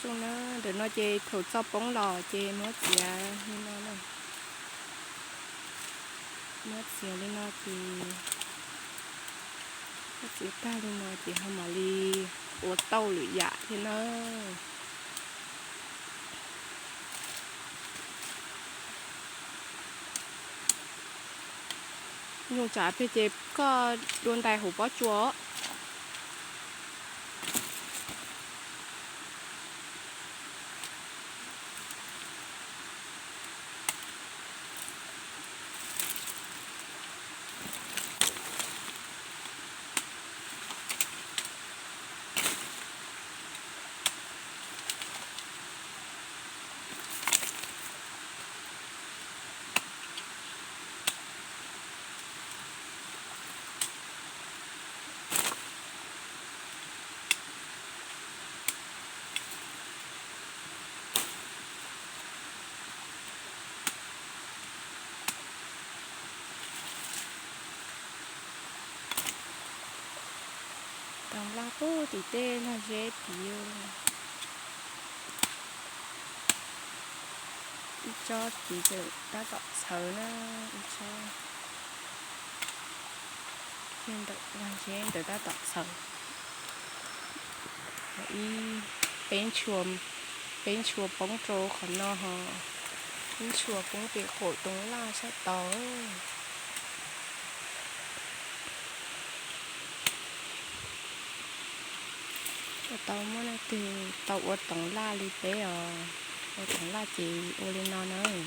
Ntawm no ces thaum txo poob los ces muab txiav li no, muab txiav li no ces, muab txiav tag li no ces ho mam li ua tauj lwm yam thiab na. Nyooj tsam peg ces koj dua ntais hauv pob tsuas. Toov laj pub tim tej lag zeb tid. Ib tsob tid tseem tab tom txhawv na, ib tsob lag zeb ntawm tab tom txhawv. Ib, peb ntshua poob rau qhov no ho, ib ntshua poob pem qaum toov laj sab tod. Tau muaj leej twg tau ua toov laj li peb os? Ua toov laj ces ua li no nawb.